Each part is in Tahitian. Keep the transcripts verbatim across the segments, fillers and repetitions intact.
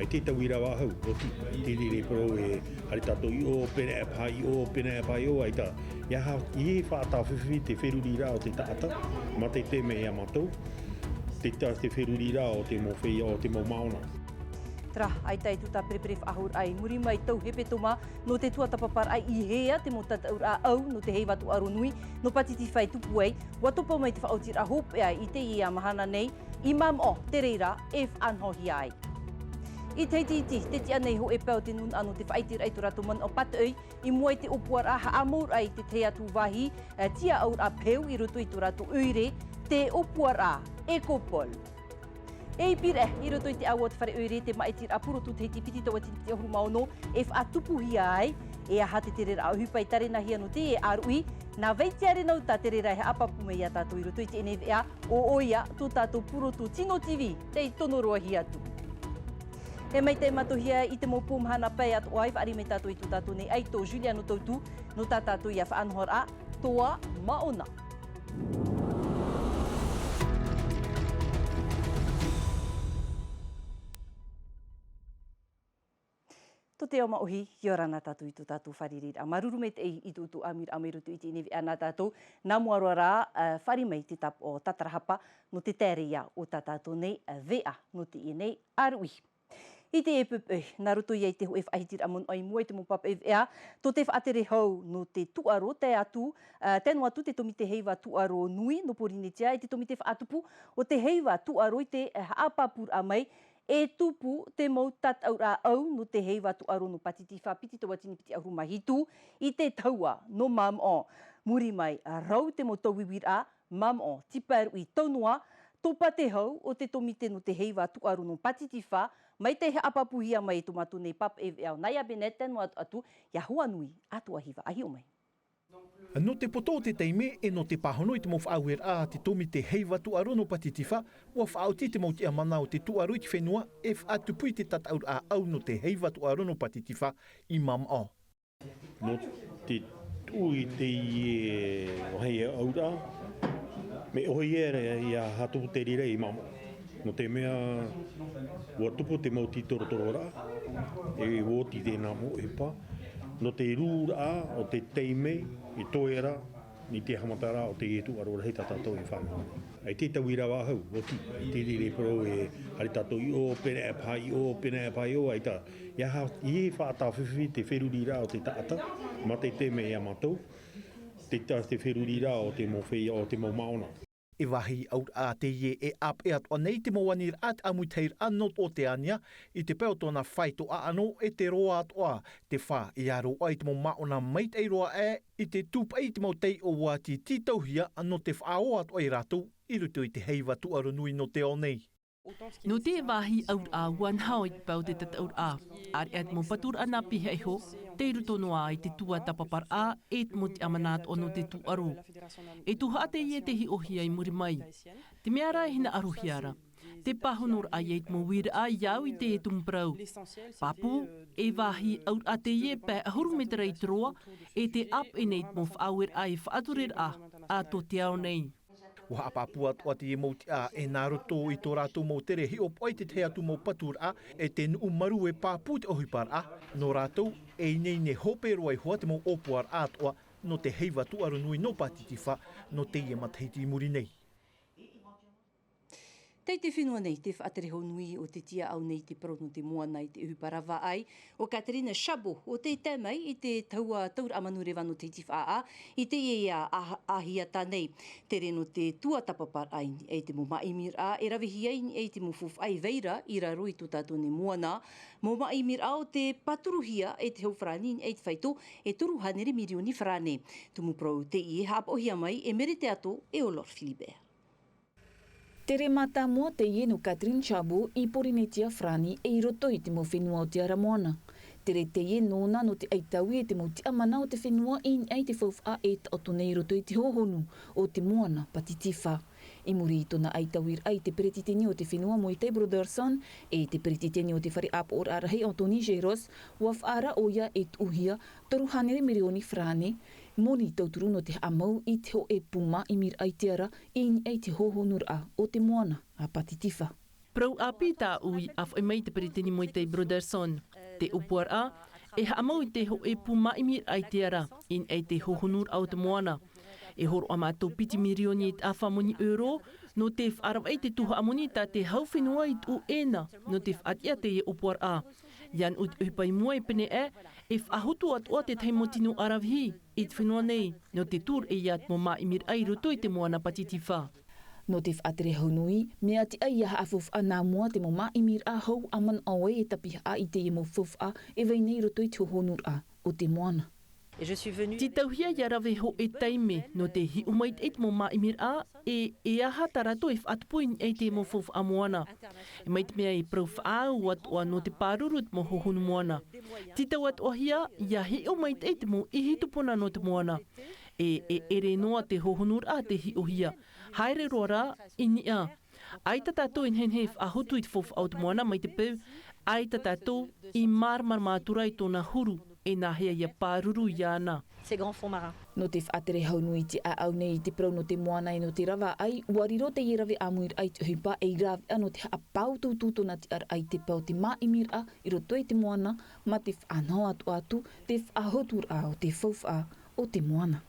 Te tauira vāhau, oti, te rere parau e, haere tātou i ʻō, pēnā e paha i ʻō, pēnā e paha i ʻō, ʻaita, ʻia ha-, ʻia faʻatāfifi te feruriraʻa o te taʻata, mā te taime ia mātou, te ta-, te feruriraʻa o te mau feiā, o te mau māʻona. Terā, ʻaita e tū tā perepere faʻahou raʻa i muri mai tau hepetoma, nō te tuatāpaparaʻa i hea te mau tataʻuraʻa ʻau, nō te heiva tūʻaro nui, nō Pātitifā e tupu ai, ʻua topa mai te faʻaotiraʻa hopeʻa i teie mahana nei, i Māmaʻo, te reira e faʻanahohia ai. I te iti, te tiʻa nei hōʻē pae o te nūnaʻa nō te faʻaiteraʻa i tō rātou manaʻo pātoʻi, i mua i te ʻōpuaraʻa haʻamouraʻa i te tahi atu vāhi, e, tiaʻauraʻa peu i roto i tō rātou ʻoire, te ʻōpuaraʻa Ecopole. E i pīraʻe, i roto i te ʻāua o te fare ʻoire, te māʻitiraʻa purotu te hiti piti tauatini piti ʻahuru mā ono, e faʻatupuhia ai, e aha te tereraʻa ʻohipa i tārenahia nō teie ʻāruʻi, nā Vaitiare Nauta te reira e haʻapāpū mai ia tātou i roto i teie nei veʻa, ʻo ʻoia, tō tātou purotu Tino TV, tei tono roa hia atu. E mai te mātauhia i te mau pō mahana pae atoʻa, e faʻaʻite mai tātou i tō tātou nei ʻaito Juliano Tautu, nō tā tātou ia faʻanahoraʻa, Toa Māʻona. Tō te ao māʻohi, ʻia ora na tātou i tō tātou fārereiraʻa. Māuruuru maitaʻi i tō ʻoutou ʻāmuiraʻa mai roto i teie nei veʻa nā tātou, nā mua roa rā, ā, fāriʻi mai te tāpaʻo tātarahapa nō te taere ia o tā tātou nei, ā, veʻa nō teie nei ʻāruʻi. I teie poʻipoʻi, nā roto ia i te hōʻē faʻahitiraʻa manaʻo i mua i te mau pāpaʻi veʻa, tō te faʻatere hau nō te tūʻaro, tae atu, ā, tae noa atu te tōmite heiva tūʻaro nui nō Pōrīnetia, e te tōmite faʻatupu o te heiva tūʻaro i te, ā, haʻapāpūraʻa mai, e tupu te mau tataʻuraʻa ʻau nō te heiva tūʻaro nō Pātitifā piti tauatini piti ʻahuru mā hitu i te tahua nō Māmaʻo. Muri mai, rau te mau tauiuiraʻa, Māmaʻo, Tiparuʻi, Taunoa, topa te hau o te tōmite nō te heiva tūʻaro nō Pātitifā, mai te haʻapāpūhia mai i tō mātou nei pāpaʻi veʻa o Naya Bennett, tae noa atu, atu, ia Hoanui Atoahiva, ʻa hiʻo mai. Nō te poto o te taime, e nō te pāhono i te mau faʻaueraʻa a te tōmite heiva tūʻaro nō Pātitifā, ʻua faʻaoti te mau tiʻamana o te tūʻaro i te fenua, e faʻatupu i te tataʻuraʻa ʻau nō te heiva tūʻaro nō Pātitifā i Māmaʻo. Nō te tuʻu i teie vāhi auraʻa, mea ʻohi ia, ia hātupu te reira i Māmaʻo. Nō te mea, ʻua tupu te mau tītorotororaʻa, e ʻua oti tēnā mau ʻohipa. Nō te rūraʻa o te taime, e toe ra, i te haʻamataraʻa o teie tūʻaro rahi tā tātou e faʻanaho. ʻAita e tauira vāhau, oti, te rere parau e, haere tātou i ʻō, pēnā e paha i ʻō, pēnā e paha i ʻō, ʻaita, ʻia ha-, ʻia faʻatāfifi te feruriraʻa o te taʻata, mā te taime ia mātou, te ta-, te feruriraʻa o te mau feiā, o te mau māʻona. E vāhi auraʻa teie e ʻāpeʻe atoʻa nei te mau aniraʻa, te ʻāmuitahiraʻa nō Oteania, i te pae o tōna faito ʻaʻano, e te roa atoʻa, te fā, ʻia roaʻa i te mau māʻona maitaʻi roa aʻe, i te tūpaʻi i te mau taiʻo ʻua tītauhia nō te faʻaō atoʻa ia rātou i roto i te heiva tūʻaro nui nō te ao nei. Nō te vāhi auraʻa ʻua naho i te pae o te tataʻuraʻa. ʻAreʻa te mau paturaʻa nā piha iho, tei roto noa i te tuatāpaparaʻa, e te mau tiʻamana atoʻa nō te tūʻaro. E tuhaʻa teie tei hiʻohia i muri mai. Te mea rā e hinaʻarohia ra. Te pāhonoraʻa ia i te mau uiraʻa i au i te tumu parau. Pāpū, e vāhi auraʻa teie pae ʻahuru mētera i te roa, e te ʻāpeʻe nei i te mau faʻaueraʻa e faʻatureraʻa, a tō te ao nei. ʻUa haʻapāpū atoʻa teie mau tiʻa e nā roto i tō rātou mau tere hiʻopoʻa i te tahi atu mau paturaʻa, e te nuʻu marū e pāpū te ʻohiparaʻa, nō rātou, e ineine hope roa iho ā te mau ʻōpuaraʻa atoʻa, nō te heiva tūʻaro nui nō Pātitifā, nō teie matahiti i muri nei. Tei te fenua nei, te faʻatere hau nui o te tiaʻau nei te parau nō te moana i te ʻohipa ravaʻai, ʻo Catherine Chabot, ʻo tei tae mai i te tahua tauraʻa manureva nō te hiti faʻaʻā, i teie ā-, ā-, ʻāhiata nei. Tere nō te tuatāpaparaʻa i niʻa i te mau māʻimiraʻa, e ravehia i niʻa i te mau faufaʻa i vai ra i raro i tō tātou nei moana. Mau māʻimiraʻa o te pāturuhia e te hau farāni i niʻa i te faito, e toru hānere mirioni farāne. Tumu parau teie haʻapaʻohia mai e Merete Ato e ʻo Laure Philibert. Tere mātāmua teie nō Catherine Chabot i Pōrīnetia farāni e i roto i te mau fenua o te ara moana. Tere teie nōna nō te ʻaitaui e te mau tiʻamana o te fenua i niʻa i te faufaʻa e taʻoto nei i roto i te hōhonu o te moana Pātitifā. I muri i tōna ʻaitauiraʻa i te peretiteni o te fenua Moetai Brotherson, e te peretiteni o te fare ʻāpoʻoraʻa rahi Anthony Geros, ʻua faʻaara ʻoia e tuʻuhia toru hānere mirioni farāne, moni tauturu nō te haʻamau i te hōʻē pū māʻimiraʻa i te ara i niʻa i te hōhonuraʻa o te moana a Pātitifā. Parau ʻāpī tāʻu i ʻāfaʻi mai i te peretiteni Moetai Brotherson. Te ʻōpuaraʻa, e haʻamau i te hōʻē pū māʻimiraʻa i te ara, i niʻa i te hōhonuraʻa o te moana. E hōroʻa mātou piti mirioni e te ʻāfa moni euro, nō te faʻaravaʻi i te tuhaʻa moni tā te hau fenua i tuʻu ʻē na, nō te faʻatiʻa teie ʻōpuaraʻa. ʻIa nuʻu te ʻohipa i mua e pēneiaʻe, e faʻahotu atoʻa te tahi mau tino ʻaravihi i te fenua nei, nō te tūraʻi ia te mau māʻimiraʻa i roto i te moana Pātitifā. Nō te faʻatere hau nui, mea tiʻa ʻia haʻafaufaʻa nā mua te mau māʻimiraʻa hou ʻa manaʻo ē e tapihaʻa i teie mau faufaʻa e vai nei i roto i te hōhonuraʻa o te moana. Tītauhia ʻia rave hōʻē taime nō te hiʻo maitaʻi i te mau māʻimiraʻa, e, e aha tā rātou e faʻatupu i niʻa i te mau faufaʻa moana. E mai te mea e parau faʻaau atoʻa nō te pāruru i te mau hōhonu moana. Tītau atoʻahia, ʻia hiʻo maitaʻi i te mau ʻihi tupuna nō te moana. E, e ʻere noa te hōhonuraʻa te hiʻohia. Haere roa rā, i niʻa. ʻAita tātou e nehenehe e faʻahotu i te faufaʻa o te moana mai te peu, ʻaita tātou i māramarama atu ra i tōna huru, e nāhea ʻia pāruru iāna. Ces grands fonds marins. Nō te faʻatere hau nui i te ʻāʻau nei i te parau nō te moana e nō te ravaʻai, ʻua riro teie rave ʻāmuiraʻa i te ʻohipa ei rāveʻa nō te haʻapāutuutu tōna tiʻaraʻa i te pae o te māʻimiraʻa i roto i te moana, mā te faʻanaho atoʻa atu te faʻahoturaʻa o te faufaʻa o te moana.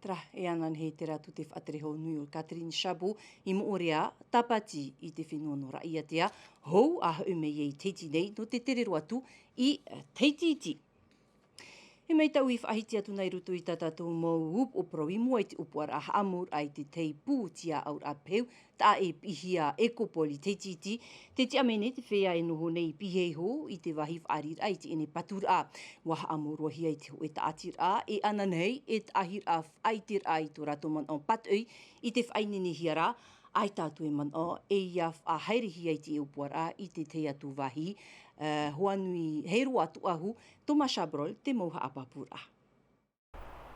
Terā, e ananahi terā atu te faʻatere hau nui o Catherine Chabot i Moʻorea, tāpati i te fenua nō Raʻiātea, hou a hoʻi mai ai i Tahiti nei, nō te tere roa atu i Tahiti Iti. E mai tāʻu i faʻahiti atu nei i roto i tā tātou mau upoʻo parau i mua i te ʻōpuaraʻa haʻamauraʻa i te tahi pū tiaʻauraʻa pehu, taʻa e piʻihia Ecopole i Tahiti Iti, tē tiʻa mai nei te feiā e noho nei i Pihaʻiho i te vāhi faʻariʻiraʻa i teie nei paturaʻa. ʻUa haʻamauruahia i te hōʻē tāʻatiraʻa, e ananahi e taʻahiraʻa faʻaiteraʻa i tō rātou manaʻo pātoʻi i te faʻaineinehia ra, ʻaita atu e manaʻo e ʻia faʻahaerehia i te ʻōpuaraʻa i te tahi atu vāhi, eh, hoʻi nui, hei roa atu ʻahu, Thomas Chabrol, te mau haʻapāpūraʻa.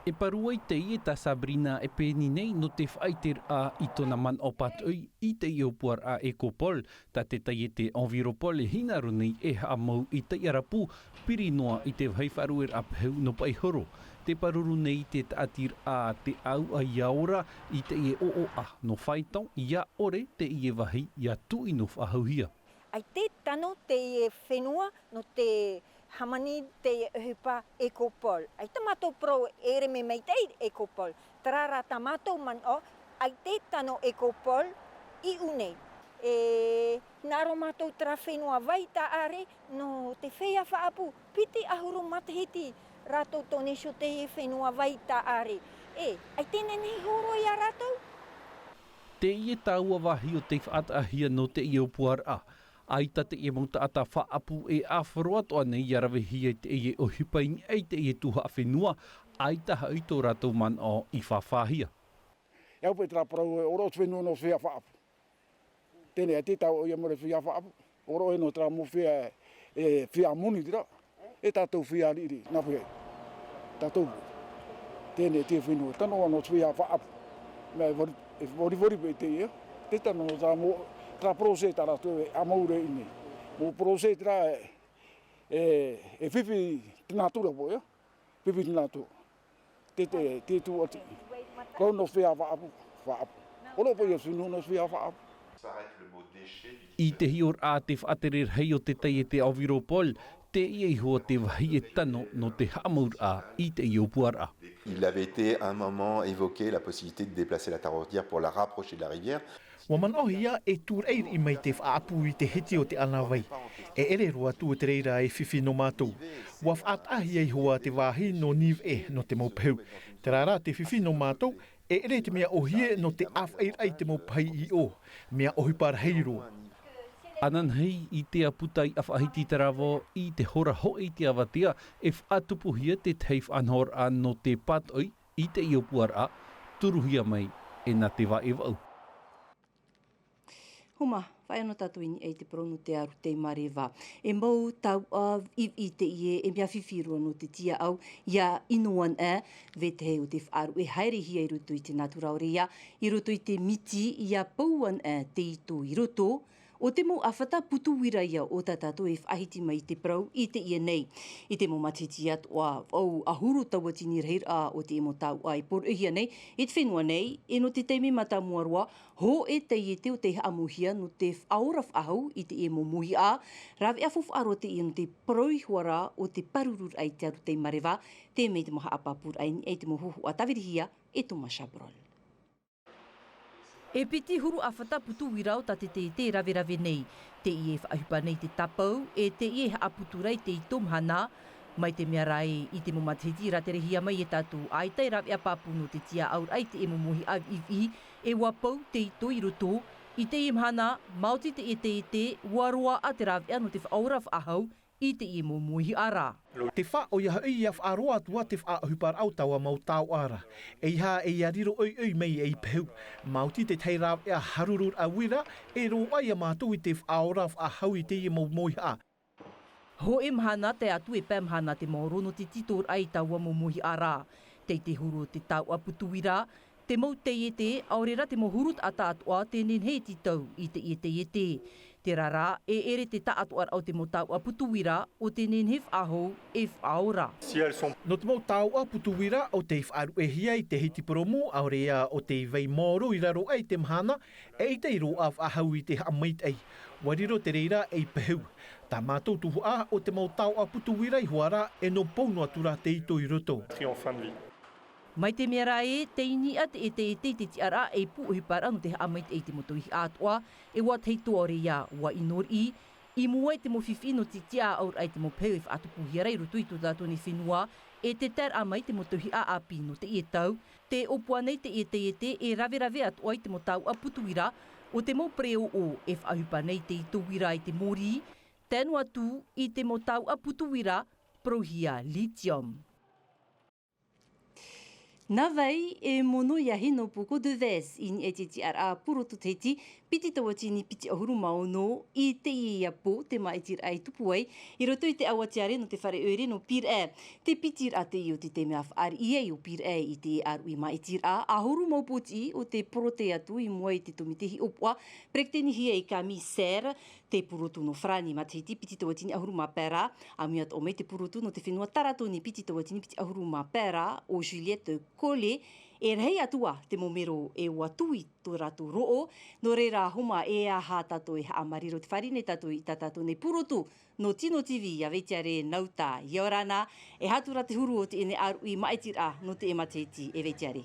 E parau ai teie tā Sabrina e pēni nei nō te faʻaiteraʻa i tōna manaʻo pātoʻi i teie ʻōpuaraʻa Ecopole, tā te taiete Enviropol e hinaʻaro nei e haʻamau i teie ʻarapu, piri noa i te vāhi faʻarueraʻa pehu nō Paʻihoro. Tē pāruru nei te tāʻatiraʻa te ʻāuʻa ʻia ora i teie ʻōʻoʻa nō Phaeton, ʻia ʻore teie vāhi ʻia tuʻi nō faʻahouhia. ʻAita e tano teie fenua nō te hāmani teie ʻohipa Ecopole. ʻAita mātou parau e ʻere mai maitaʻi Ecopole. Terā rā tā mātou manaʻo, ʻaita e tano Ecopole i ʻō nei. E hinaʻaro mātou terā fenua vai taʻare nō te feiā faʻaʻapu, piti ʻahuru matahiti rātou tō Nēsio teie fenua vai taʻare. E, ʻaita e nehenehe e hōroʻa ia rātou. Teie taua vāhi o tei faʻataʻahia nō teie ʻōpuaraʻa. ʻAita teie mau taʻata faʻaʻapu e ʻāfaʻi roa atoʻa nei ʻia ravehia i teie ʻohipa i niʻa i teie tuhaʻa fenua, ʻaita hoʻi tō rātou manaʻo i fāfāhia. E au paʻi terā parau e ʻōroʻa te fenua nō te feiā faʻaʻapu. Teie nei, e te tau ʻoia mōre feiā faʻaʻapu. ʻŌroʻa e nō terā mau feiā, e, feiā moni terā. E tātou feiā riʻiriʻi, nā paʻi. Tātou. Teie nei te fenua, tano nō te feiā faʻaʻapu. Mea e vari-, e varivariʻi paʻi teie. Te tano nō terā mau, terā procès tā rātou e ʻāmui ra i ʻō nei. Mau procès terā e, e, e fifi te nātura paʻi, e. Fifi te nātura. Te, te, te tū atu. Kau nō feiā faʻaʻapu, faʻaʻapu. ʻŌroʻa paʻi e fenua nō feiā faʻaʻapu. I te hiʻoraʻa te faʻatere rahi o te taiete Enviropol, teie iho te vāhi e tano nō te haʻamauraʻa i teie ʻōpuaraʻa. Il avait été à un moment évoqué la possibilité de déplacer la tourbière pour la rapprocher de la rivière. ʻUa manaʻohia e tūraʻi riʻi mai te faʻaʻapu i te hiti o te ʻānāvai. E ʻere roa atu te reira e fifi nō mātou. ʻUa faʻataʻahia iho ā te vāhi nō Nīveʻe nō te mau pehu. Terā rā te fifi nō mātou, e ʻere te mea ʻōhie nō te ʻāfaʻiraʻa i te mau pahi i ʻō. Mea ʻohipa rahi roa. Ananahi i te aputa i ʻAfaʻahiti Taravo i te hora hōʻē i te avatea, e faʻatupuhia te tahi faʻanahoraʻa nō te pātoʻi i teie ʻōpuaraʻa, turuhia mai e nā te vāʻe vaʻu. Homa, faʻaea noa tātou i niʻa i te parau nō te aru tei mareva. E mau tauʻa viʻiviʻi teie, e mea fifi roa nō te tiaʻau, ʻia ʻino anaʻe, vetahi o te faʻaruʻe haerehia i roto i te nātura ʻore ia, i roto i te miti, ʻia pou anaʻe te ito i roto, ʻO te mau ʻāfata putu uira ia o tā tātou e faʻahiti mai i te parau i teie nei. I te mau matahiti atoʻa, vaʻu ʻahuru tauatini rahiraʻa o te mau tauʻa e poroʻihia nei i te fenua nei, e nō te taime mātāmua roa, hōʻē taiete o tei haʻamauhia nō te faʻaora faʻahou i te mau mōhiʻa, rāveʻa faufaʻa roa teie nō te parau iho ā rā o te pārururaʻa i te aru tei mareva, te mea i te mau haʻapāpūraʻa i niʻa i te mau hōhoʻa tāvirihia e Thomas Chabrol. E piti huru ʻāfata putu uira o tā te taiete e raverave nei, teie e faʻaʻohipa nei te tāpau, e teie e haʻaputu ra i te ito mahana, mai te mea rā ē, i te mau matahiti i rāterehia mai e tātou, ʻaita e rāveʻa pāpū nō te tiaʻauraʻa i te mau mōhiʻa viʻiviʻi, e ʻua pau te ito i roto, i teie mahana, maoti teie taiete, ʻua roaʻa te rāveʻa nō te faʻaora faʻahou, i teie mau mōhiʻa ra. Te faʻaʻoia hoʻi ʻia faʻaroa atu ā te faʻaʻohiparaʻa o taua mau tauʻa ra. ʻEiaha ʻia riro ʻoiʻoi mai ei pehu. Maoti te tahi rāveʻa harururaʻa uira, e roaʻa ia mātou i te faʻaora faʻahou i teie mau mōhiʻa. Hōʻē mahana tae atu e pae mahana te maoro nō te tītoraʻa i taua mau mōhiʻa ra. Tei te huru o te tauʻa putu uira, te mau taiete, ʻaore rā te mau huru taʻata atoʻa tē nehenehe e tītau i teie taiete. Terā rā, e ʻere te taʻatoʻaraʻa o te mau tauʻa putu uira, ʻo tē nehenehe faʻahou e faʻaora. Nō te mau tauʻa putu uira, ʻo tei faʻaruʻehia i te hiti purōmu, ʻaore rā ʻo tei vai maoro i raro aʻe i te mahana, eʻita e roaʻa faʻahou i te haʻamaitaʻi. ʻUa riro te reira ei pehu. Tā mātou tuhaʻa, ʻo te mau tauʻa putu uira iho ā rā, e nō pou noa atu rā te ito i roto. Mai te mea rā ē, tei niʻa teie taiete i te tiʻaraʻa ei pū ʻohiparaʻa nō te haʻamaitaʻi i te mau tauihaʻa atoʻa, e ʻua tahi atoʻa ʻaore ia, ʻua ʻino riʻi, i mua i te mau fifi nō te tiaʻauraʻa i te mau pehu e faʻatupuhia ra i roto i tō tātou nei fenua, e te taeraʻa mai te mau tauihaʻa ʻāpī nō teie tau, tē ʻōpua nei teie taiete e raverave atoʻa i te mau tauʻa putu uira, ʻo te mau pereoʻo e faʻaʻohipa nei te ito uira i te mōrī, tae noa atu i te mau tauʻa putu uira, poroʻihia lithium. Nā vai e mono ia Hinopouko Devèze i niʻa i te tiʻaraʻa purotu Tahiti, piti tauatini piti ʻahuru mā ono, i teie pō te māʻitiraʻa i tupu ai, i roto i te ʻauatiare nō te fare ʻoire nō Pīraʻe. Te pitiraʻa teie o te taime a fāriʻi ai ʻo Pīraʻe i te ʻāruʻi māʻitiraʻa, ʻahuru mau pōtiʻi o tē porote atu i mua i te tōmite hiʻopoʻa, peretitenihia e Camille Serre, te purotu nō Farāni matahiti piti tauatini ʻahuru mā pae ra, ʻāmui atoʻa mai te purotu nō te fenua Taratoni piti tauatini piti ʻahuru mā pae ra, ʻo Juliette Collet, e rahi atu ā te mau mero e ʻua tui tō rātou roʻo, nō reira homa e aha tātou e haʻamāriro te fāriʻi nei tātou i tā tātou nei purotu nō Tino TV ia Vetiare Nauta, ʻia ora na, e aha atu rā te huru o teie nei ʻāruʻi māʻitiraʻa nō teie matahiti e Vetiare.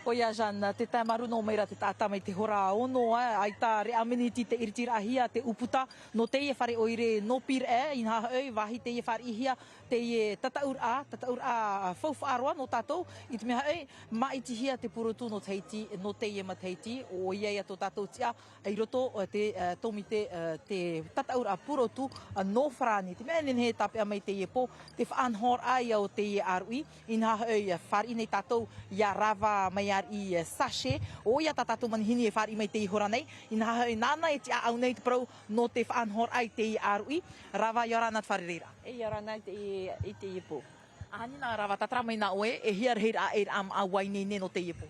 ʻOia Jeanne, tē tae mā rū noa mai ra te taʻata mai te hora ono, ā, ʻaita reʻa miniti tē ʻiritiraʻahia te ʻūputa nō teie fare ʻoire nō Pīraʻe, inaha hoʻi, vāhi teie fāriʻihia teie tataʻuraʻa, tataʻuraʻa faufaʻa roa nō tātou, i te mea hoʻi, māʻitihia te purotu nō Tahiti, nō teie matahiti, ʻoia ia tō tātou tiʻa, i roto, ā, te, ā, tōmite, ā, te tataʻuraʻa purotu, ā, nō Farāni. Te mea e nehenehe e tāpeʻa mai teie pō, te faʻanahoraʻa ia o teie ʻāruʻi, inaha hoʻi, ā, fāriʻi nei tātou ia Rava Maiariʻi, ā, Sachet, ʻoia tā tātou manihini e fāriʻi mai teie hora nei, inaha hoʻi, nāna e tiʻaʻau nei te parau nō te faʻanahoraʻa i teie ʻāruʻi, Rava, ʻia ora na te fārereiraʻa. E, ʻia ora na i te, i teie pō. ʻAhani na Rava, tātara mai na ʻoe, e hia rahiraʻa e rāmaʻa ʻua ineine nō teie pō?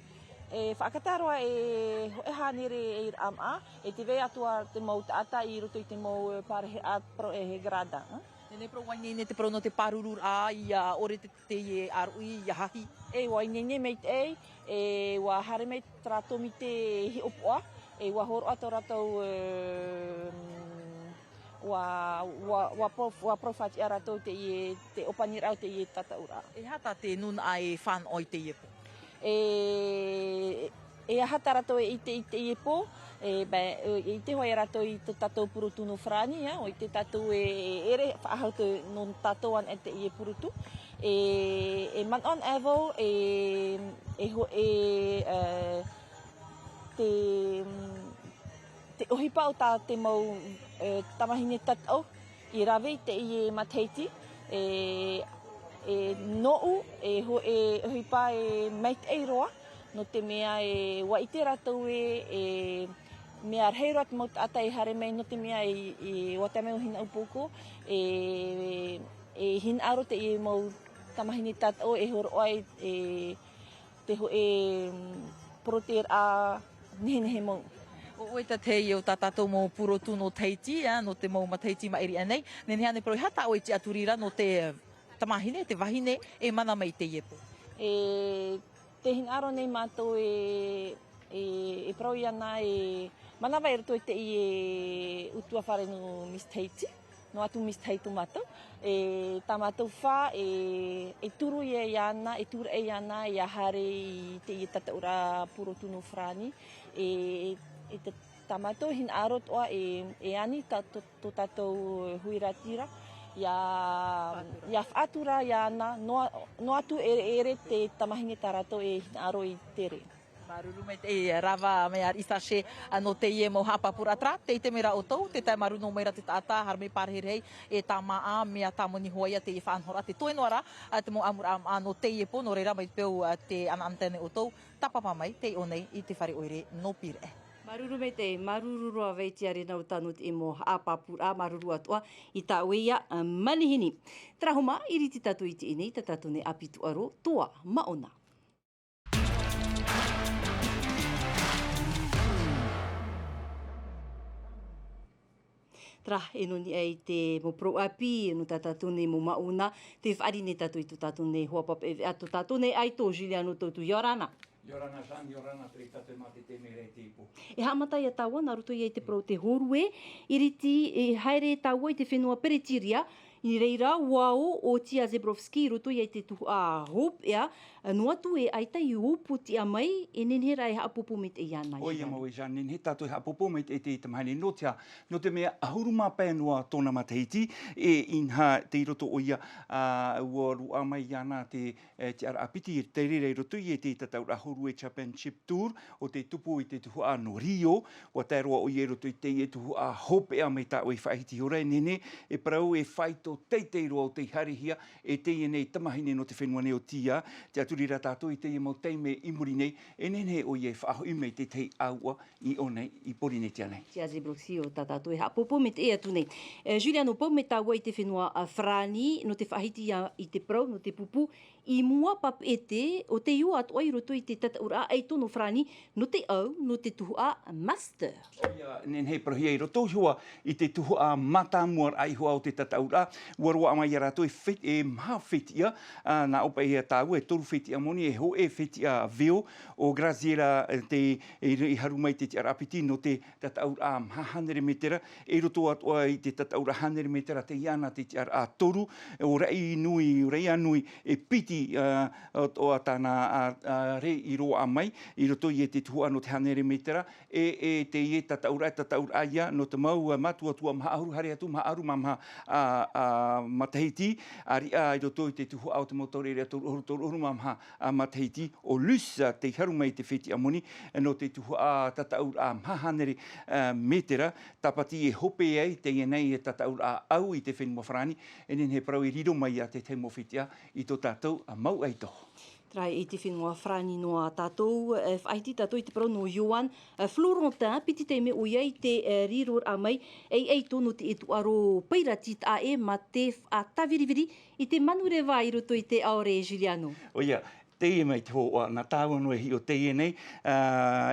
E faʻakata roa e hōʻē hānere e rāmaʻa, e tē vai atoʻa te mau taʻata i roto i te mau, e, pārahiraʻa parau e he gradin, ā? Nehenehe parau ʻua ineine te parau nō te pārururaʻa, ʻia ʻore te, teie ʻāruʻi, ʻia hahi. E, ʻua ineine maitaʻi, e, ʻua haere mai terā tōmite hiʻopoʻa, e, ʻua hōroʻa tō rātou, e, ʻua, ʻua, ʻua parau, ʻua parau faʻatiʻa rātou teie, te ʻōpaniraʻa o teie tataʻuraʻa. E aha tā te nūnaʻa e fānaʻo i teie pō? E, e aha tā rātou e ʻite i teie pō? E, beh, e, e ʻite hoʻi rātou i tō tātou purotu nō Farāni, ā, ʻua ʻite tātou e, e ʻere faʻahou te, nō tātou anaʻe teie purotu. E, e manaʻo anaʻe vau, e, e ho-, e, e, te, te ʻohipa o tā te mau, e, tamāhine tataʻu i rave i teie matahiti, e, e, nōʻu, e ho-, e ʻohipa e maitaʻi roa, nō te mea e, ʻua ʻite rātou e, e mea rahi roa te mau taʻata e haere mai, nō te mea e, e, ʻua tae mai ʻo Hinopouko, e, e hinaʻaro teie mau tamāhine tataʻu e hōroʻa i, e, te hōʻē, mm, poroteraʻa nehenehe mau. ʻOe te tahi o tā tātou mau purotu nō Tahiti, ā, nō te mau matahiti i maʻiri aʻe nei, nehenehe ānei parau e aha tā ʻoe tiʻaturi ra nō te tamāhine, te vahine, e mana mai i teie pō? E, tē hinaʻaro nei mātou e, e, e parau iāna e manava i roto i teie ʻutuāfare nō Miss Tahiti, noa atu Miss Tahiti tō mātou. E, tā mātou fā, e, e turu ia iāna, e tūraʻi iāna, ia haere i teie tataʻuraʻa purotu nō Farāni. E, e te, tā mātou hinaʻaro atoʻa e, e ani tā, tō, tō tātou huiraʻatira, ia, ia faʻatura iāna, noa, noa atu ʻereʻere te tamāhine tā rātou e hinaʻaro i tere. Māuruuru maitaʻi, e, rava mai a Risa Shea, ā, nō teie mau haʻapāpūraʻa, terā, tē ʻite mai ra ʻoutou, tē tae mārū noa mai ra te taʻata, haere mai pārahirahi, e tāmāʻa, mea tāmoni hoʻi ia teie faʻanahoraʻa, tē toe noa ra, ā, te mau ʻamuraʻa, ā, nō teie pō, nō reira mai te peu, ā, tē ʻanaʻanatae nei ʻoutou, tāpapa mai, tei ʻō nei i te fare ʻoire nō Pīraʻe. Māuruuru maitaʻi, māuruuru roa Vaitia Renauta nō teie mau haʻapāpūraʻa, māuruuru atoʻa i tā ʻoe ia, ā, manihini. Terā hoʻi, i riro tātou i teie nei, tā tātou nei ʻāpī tūʻaro, Toa Maʻona. Terā, e nō niʻa i te mau parau ʻāpī, nō tā tātou nei mau māʻona, tē fāriʻi nei tātou i tō tātou nei hoa papeʻete, ā, tō tātou nei ʻaito, Juliano Tautu, ʻia ora na. ʻIa ora na, Jeanne, ʻia ora na, terā tātou mā te taime ra i teie pō. E haʻamata ïa tāua, nā roto ïa i te parau te hōrue, i riro, e haere tāua i te fenua Peretiria, i reira, ʻua ō ʻo Tia Zebrowski i roto ïa i te tuhaʻa hopeʻa, noa atu e ʻaita i ʻōpū tiʻa mai, e nehenehe rā e haʻapōpō maitaʻi iāna. ʻOia, Jeanne. Māuruuru, Jeanne, nehenehe tātou e haʻapōpō maitaʻi i te tamāhine nō Tia, nō te mea ʻahuru mā pae noa tōna matahiti, e inaha tei roto ʻoia, ā, ʻua roaʻa mai iāna te, e, tiʻaraʻa piti, tei reira i roto i te tataʻuraʻa hōrue Championship Tour, ʻo tei tupu i te tuhaʻa nō Rio, ʻua tae roa ʻoia i roto i teie tuhaʻa hopeʻa mai tā ʻoe faʻahiti iho ra, e nehenehe, e parau e faito teitei roa ʻo tei haerehia, e teie nei tamāhine nō te fenua nei ʻo Tia, tiʻaturi ra tātou i teie mau taime i muri nei, e nehenehe ʻoia e faʻahoʻi mai i te tahi ʻāuʻa i ʻō nei, i Pōrīnetia nei. Tia Zebrowski ʻo tā tātou e haʻapōpō maitaʻi atu nei. E, Juliano, pau mai tāua i te fenua, ā, Farāni, nō te faʻahiti ïa i te parau, nō te pupu, i mua papeʻete, ʻo tei ō atoʻa i roto i te tataʻuraʻa ʻaito nō Farāni, nō te ʻau, nō te tuhaʻa Master. ʻOia, nehenehe e parauhia i roto ihoā i te tuhaʻa mātāmua raʻa ihoā o te tataʻuraʻa, ʻua roaʻa mai ia rātou e fe-, e maha fetiʻa, ā, nā ʻō paʻi ia tāua, e toru fetiʻa moni, e hōʻē fetiʻa veo, ʻo Graziella, e, te, e, i haru mai te tiʻaraʻa piti nō te tataʻuraʻa maha hānere mētera, e i roto atoʻa i te tataʻuraʻa hānere mētera, tei iāna te tiʻaraʻa toru, ʻo Raʻinui, ʻo Raianui, e piti, ā, atoʻa tāna, ā, ā, rē i roaʻa mai, i roto i te tuhaʻa nō te hānere mētera, e, e teie tataʻuraʻa, tataʻuraʻa ïa, nō te mau, ā, mātuatua maha ʻahuru, haere atu maha ʻahuru mā maha, ā, ā, matahiti, ʻāriʻa i roto i te tuhaʻa o te mau taureʻareʻa toru ʻahuru, toru ʻahuru mā maha, ā, matahiti, ʻo Luce, tei haru mai te fetiʻa moni, nō te tuhaʻa tataʻuraʻa maha hānere, ā, mētera, tāpati e hope ai teie nei e tataʻuraʻa ʻau i te fenua Farāni, e nehenehe e parau e riro mai ïa te tahi mau fetiʻa i tō tātou, ā, mau ʻaito. Terā, i te fenua Farāni noa tātou, e faʻahiti tātou i te parau nō Johan, e, Florentin, piti taime ʻoia i te, e, riroraʻa mai, ei ʻaito nō te tūʻaro pairati taʻa ʻē mā te faʻatāviriviri i te manureva i roto i te ʻaore, Juliano. ʻOia, teie mai te hōhoʻa, nā tāua noa e hiʻo teie nei, ā,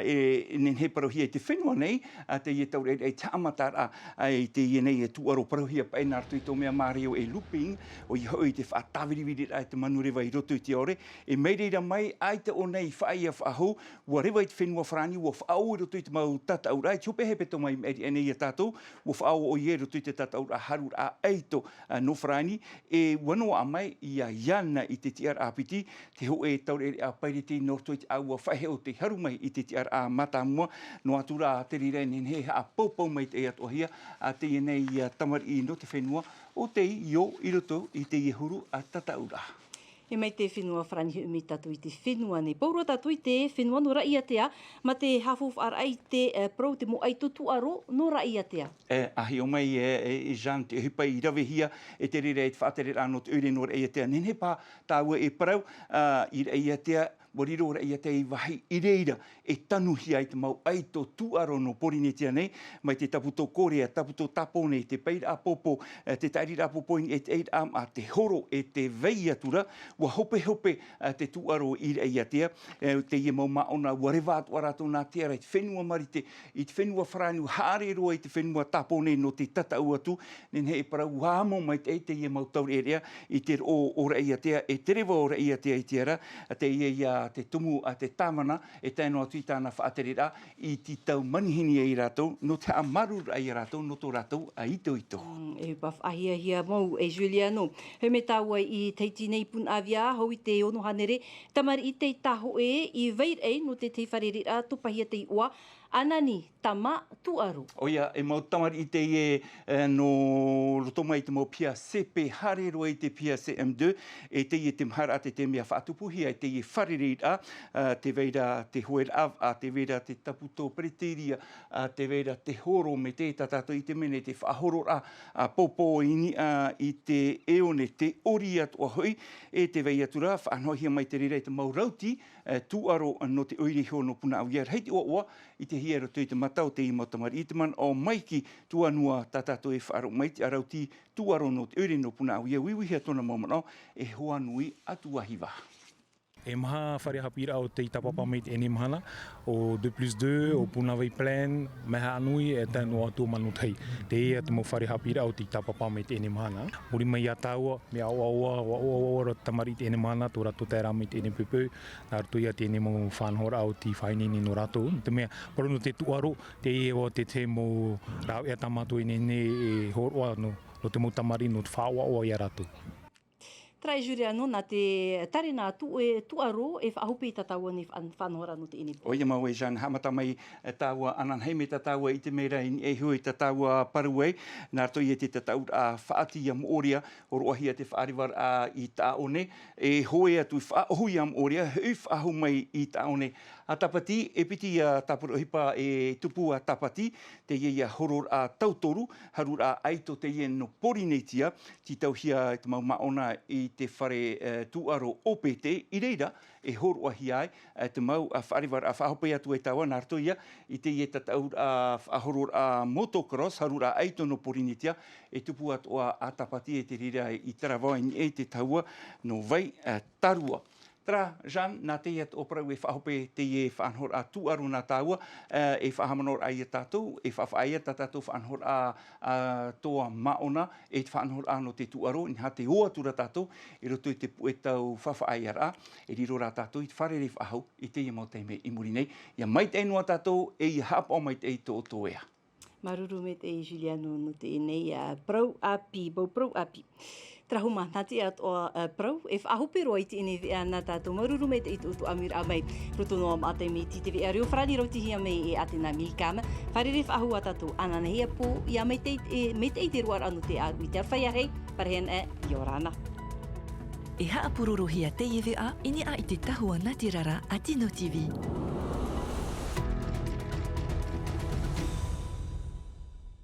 e, e nehenehe e parauhia i te fenua nei, ā, teie taureʻareʻa i te haʻamataraʻa, ā, i teie nei e tūʻaro parauhia paʻi nā roto i tō mea māreo e looping, ʻoia hoʻi te faʻatāviriviriraʻa i te manureva i roto i te ʻaore, e mai reira mai, ʻaita ʻō nei i faʻaea faʻahou, ʻua reva i te fenua Farāni, ʻua faʻaō i roto i te mau tataʻuraʻa, i te hopeʻa hepetoma i maʻiri aʻe nei ia tātou, ʻua faʻaō ʻoia i roto i te tataʻuraʻa haruraʻa ʻaito, ā, nō Farāni, e ʻua noaʻa mai ia Johan i te tiʻaraʻa piti, te hōʻē taureʻareʻa pairati nō roto i te ʻāua faʻaheʻo tei haru mai i te tiʻaraʻa mātāmua, noa atu rā te reira e nehenehe e haʻapaupau maitaʻi atoʻahia, ā, teie nei ia tamariʻi nō te fenua, ʻo tei ō i roto i teie huru, ā, tataʻuraʻa. E mai te fenua Farāni, hoʻi mai tātou i te fenua nei. Pauroa tātou i te fenua nō Raʻiātea, mā te haʻafaufaʻaraʻa i te, e, parau te mau ʻaito tūʻaro nō Raʻiātea. E, ʻa hiʻo mai, e, e, e Jeanne, te ʻohipa i ravehia, e te reira e te faʻatereraʻa nō te ʻoire nō Raʻiātea. Nehenehe paha tāua e parau, ā, i Raʻiātea, ua riro raʻiātea i vāhi i reira e tanuhia ai te mau ʻaito tūʻaro nō Porinetia nei, mai te tāpūtō Korea, tāpūtō Tāpōnē, te pairaʻa pōpō, e, te tāʻiriraʻa pōpō i niʻa i te ʻairaʻa maʻa, te horo e te vai atu ra, ua hopehope, e, te tūʻaro i raʻiātea, e, teie mau māʻona, ua reva atu ā rātou nā te ara i te fenua Marite, i te fenua Farāni, ua haere roa i te fenua Tāpōnē nō te tataʻu atu, nehenehe e parau ua amo maitaʻi teie mau taureʻareʻa i te roʻo o raʻiātea, e te reva o raʻiātea i te ara, teie ia te tumu a te tāvana, e tae noa atu i tāna faʻatereraʻa, i te tau manihini ai rātou, nō te haʻamāuruururaʻa ia rātou, nō tō rātou ʻaitoito. Mm, e pa faʻahiahia mau e Juliano. He mea tāua i Tahiti nei, Punaʻauia, hou i te ono hānere tamariʻi tei tāhoʻe i vai ra nō te tahi fārereiraʻa tōpahia tei ʻoa, Anani Tama Tuʻaro. ʻOia, e mau tamariʻi teie, e, nō roto mai i te mau pia C P, haere roa i te pia C M deux, e teie te maharaʻa te, te mea faʻatupuhia e teie fārereiraʻa, e, tē vai ra te hoeraʻa, e, tē vai ra te tāpūtō pereteria, e, tē vai ra te horo, mai te, tā tātou i ʻite mai nei te faʻahororaʻa, e, pōpō i niʻa i te ʻeone, te ʻori atoʻa hoʻi, e tē vai atu ra, faʻanahohia mai te reira i te mau rauti, e, tūʻaro nō te ʻoire iho nō Punaʻauia, rahi te ʻoaʻoa i te hia i roto i te mata o teie mau tamariʻi, te manaʻo maitaʻi tuanua tā tātou e faʻaroʻo mai, te rauti tūʻaro nō te ʻoire nō Punaʻauia, uiuihia tōna mau manaʻo, e hoa nui atu ā hiva. E maha fare haʻapiʻiraʻa o tei tāpapa mai i teie mahana, ʻo deux plus deux, ʻo Punavai Plaine, Maihaʻanui, e tae noa atu ʻo Manutahi. Teie te mau fare haʻapiʻiraʻa o tei tāpapa mai i teie mahana. Muri mai iā tāua, mea ʻoaʻoa, ʻoaʻoa, ʻoaʻoa roa te tamariʻi i teie mahana, tō rātou taeraʻa mai i teie poʻipoʻi, nā roto ia i teie mau faʻanahoraʻa o tei faʻaineine nō rātou. Te mea, parau nō te tūʻaro, teie ʻoa te, te mau rāveʻa tā mātou e nehenehe e hōroʻa nō, nō te mau tamariʻi, nō te faʻaʻoaʻoa iā rātou. Terā e Juliano, nā te tārena tū-, e, tūʻaro e faʻahope i tā tāua nei faʻan-, faʻanahoraʻa nō teie nei. ʻOia mau e Jeanne, haʻamata mai, e, tāua ananahi mai tā tāua i ʻite mai ra i niʻa iho i tā tāua parau ai, nā roto ia i te tataʻuraʻa faʻaʻati ia Moʻorea, hōroʻahia te faʻarevaraʻa i Taʻaone, e hoe atu i faʻaʻohu ia Moʻorea, hoʻi faʻahou mai i Taʻaone. ʻĀtapati, e piti ia tāpura ʻohipa e tupu ʻa Tāpati, teie ia hororaʻa tautoru, hororaʻa ʻaito teie nō Porinetia, tītauhia te mau māʻona i te fare, e, tūʻaro O P T, i reira, e hōroʻahia ai, e, te mau, a, faʻarevaraʻa faʻahope atu ai tāua, nā roto ia i teie tataʻuraʻa, a, faʻahororaʻa motocross, hororaʻa ʻaito nō Porinetia, e tupu atoʻa ʻa Tāpati e te reira i Taravao i niʻa i te tahua nō Vai, e, Tārua. Terā, Jeanne, nā teie atoʻa parau e faʻahope teie faʻanahoraʻa tūʻaro nā tāua, e, e faʻahaʻamanaʻo ra ia tātou, e faʻaʻite ia tā tātou faʻanahoraʻa, a, toa māʻona, e te faʻanahoraʻa nō te tūʻaro, inaha tē ō atu ra tātou, i roto i te puʻe tau faʻaʻiteraʻa, e riro rā tātou i te fārerei faʻahou i teie mau taime i muri nei, ʻia maitaʻi noa tātou, e ʻia haʻapaʻo maitaʻi tō, tō ea. Māuruuru maitaʻi Juliano nō teie nei, a, parau ʻāpī, mau parau ʻāpī. Terā huma, nā te atoʻa, a, parau e faʻahope roa i teie nei veʻa nā tātou. Māuruuru maitaʻi tō, tō ʻāmuiraʻa mai. Roto noa maʻa taime i te veʻa reo farāni rautihia mai e Atena Millicam. Fārerei faʻahou ā tātou ananahi ā pō, ʻia maitaʻi, e, maitaʻi te roaraʻa nō te ʻāruʻi i te aroha ʻia rahi, parahena, ʻia ora na. E haʻapurorohia teie veʻa i niʻa i te tahua nātirara a Tino T V.